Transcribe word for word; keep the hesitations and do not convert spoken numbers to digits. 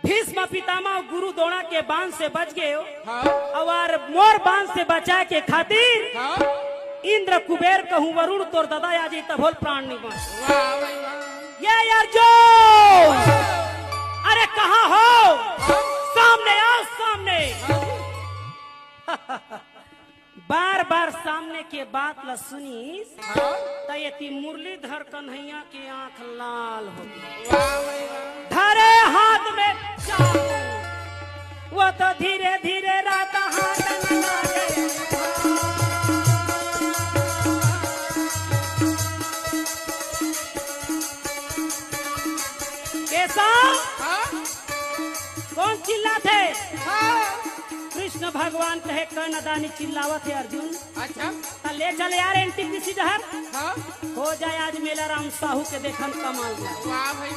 भीष्म पितामह गुरु द्रोणा के बाण से बच गए हो। हाँ। अउ मोर बाण से बचाए के खातिर हाँ। इंद्र कुबेर कहूँ वरुण तोर दादा आ जाई तब होल प्राण निवास। वाह भाई वाह। ये अर्जुन, अरे कहाँ हो? हाँ। सामने आओ, सामने। हाँ। बार बार सामने के बात ला सुनिस हाँ। त एती मुरलीधर कन्हैया के आंख लाल हो गई। वाह भाई वाह। धरे हाथ में चाकू, वो तो धीरे धीरे रहता हाथ में मारे। केशव, हाँ? कौन चिल्लाथे? हाँ। कृष्ण भगवान कहे, "कन अदानी चिल्लावत हे अर्जुन।" अच्छा। त ले चल यार एनटीपीसी डहर। हाँ। हो जाए आज मेला राम साहू के देखन कमाल जाए। वाह भाई वाह।